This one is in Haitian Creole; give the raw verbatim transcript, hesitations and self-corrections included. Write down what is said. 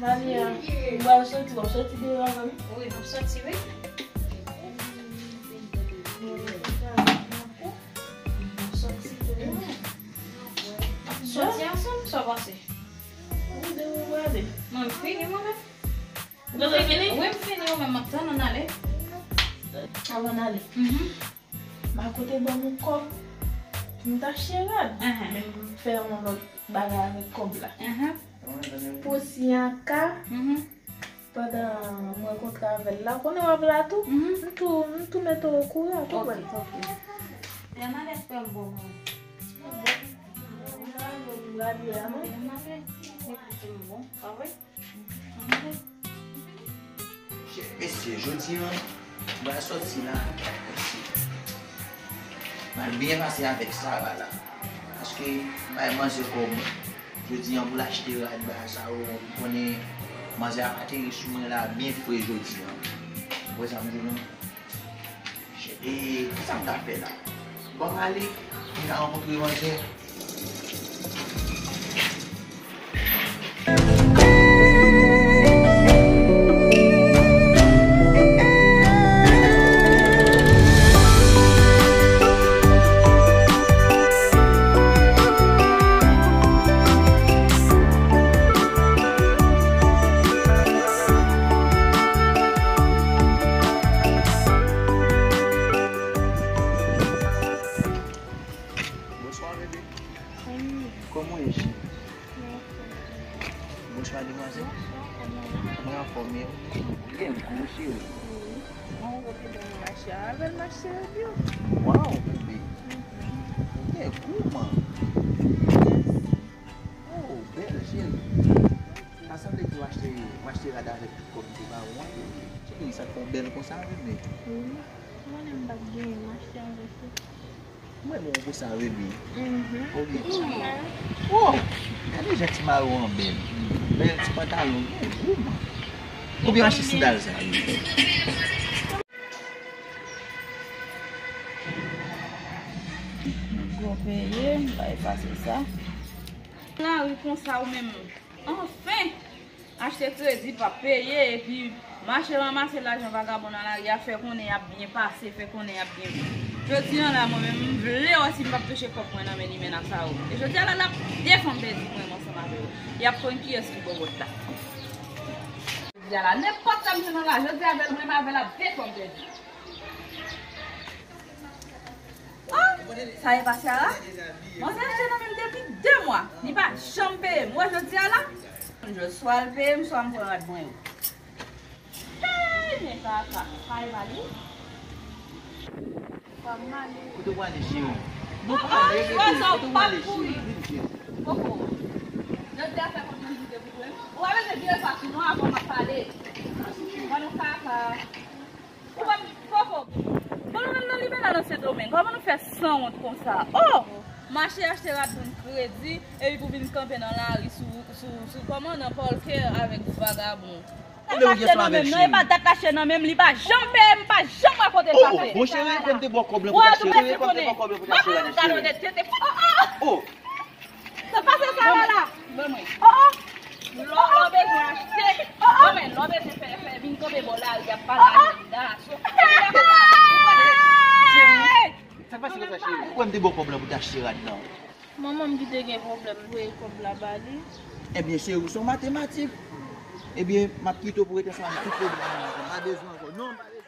Mami, a, ou pral soti, w ap soti deyò avè m? Wi, m ap soti, wi. M ap soti deyò. Soti ansanm, sa w panse? Ou de ou prale? Mwen, m fini, mwen menm. Ou te fini? Wi, m fini, ou menm, m ap tann ou n ale. Anvan n ale. Mhm. Makote ban m yon kòb pou m t achte rad. Ahan. Men m fè yon lòt bagay avèk kòb la. Ahan. Pou si an ka, mhm, pandan m rankontre avè l la, konnen w ap la tou, mhm, m tou, m tou mete w okouran, w konprann? Ok, ok. Lè m ale frè m bon mwen. M ale, m ale, m ale, m ale, m ale, m ale, m ale. Mesye, jodi an, m pral sòti la. M pral byen pase avèk Sara la. Paske m bay manzè kòb jodi an pou l achte rad ba Sara, ou konnen manzè ap ateri sou mwen la byen fre jodi an. Ou wè sa m di w lan? E, kisa m ta fè la? Bon, m ale, m ta rankontre manzè. Bonswa, bebe. Kòman w ye, cheri? Bonswa, demwazèl. Mwen anfòm, e ou? Ou gen gou, cheri. Mwen wè w te ban mwen mache avè l, mache yo di w. Waw, bebe. Ou gen gou, man. Oh, bèl, cheri. Sa sanble ke w achte, w achte rad avèk tout kòb m te ba ou an, bebe. Cheri, sa k fè w bèl konsa, bebe? Wi. Mwen menm m pa t genyen, m achte avèk yo. Mwen renmen w pou sa, bebe. Mhm. Ok. Oh, gade jan ti mayo an bèl. Bèl ti pantalon, bèl gou, man. Oubyen achte sandal sa, bebe. Gwo peye, m pa efase sa. Lari konsa ou menm. Anfen! Achte kredi, pa peye, epi mache ranmase lajan vagabon nan lari a, fè konnen y ap byen pase, fè konnen y ap byen viv. Jodi an la, mwen menm, m vle wè si m p ap touche kòb mwen nan men Limena sa o. E jodi a la, l ap de fanm pèdi mwen ansanm avè yo. Y ap konn kiyès ki bòbòt la. Jodi a la, nenpòt sa m jwenn nan la, jodi a avè l, mwen avè l ap de fanm pèdi. Ah, sa e pase a la? Manzè achte nan men m depi de mwa. Li pa janm peye m. Ou wè jodi a la? Jodi swa l peye m, swa m pran rad mwen yo. Hey, men kaka. Sa e pa li? Fwa m ale. Kote w ale, cheri? Non, pa ale, bebe. Kote w ale, cheri? Vin, cheri. Koko. Jodi a fè kòb nan jide pou mwen. Ou pa bezwen vire fas ou non avan m ap pale. Ban nou kaka. Ou pa m poko. Bon, nou menm nan Limena nan Sendomeng, kòman nou fè sanwont konsa? Oh! Mache achte rad moun kredi, epi pou vin kanpe nan lari sou, sou, sou kòman, nan Paul Care avèk vagabon. Dat l achte nan men m, non, e pa dat l achte nan men m, li pa janm peye m, pa janm rakonte l pa fè. Oh, oh, bon, cheri, e kwè m te ba w kòb lan pou w t achte rad, e kwè m te ba w kòb lan pou w t achte rad, cheri. Gade onètete. Oh, oh, oh. Sa pase sa la la? Ban mwen. Oh, oh. Lò, lò bezwen achte. Oh, oh. Ban mwen, lò bezwen fè, fè, vin kanpe bò lari ap pale avè m, gason. Hey! Sa pase konsa, cheri? Ou kwè m te ba w kòb lan pou w t achte rad lan? Manman m ki te gen pwoblèm, voye kòb la ba li. Ebyen, cheri, ou se yon matematik. Ebyen, m ap kite w pou rete ansanm avèk tout pwoblèm nan. M pa bezwen ankò. Non, m pa bezwen.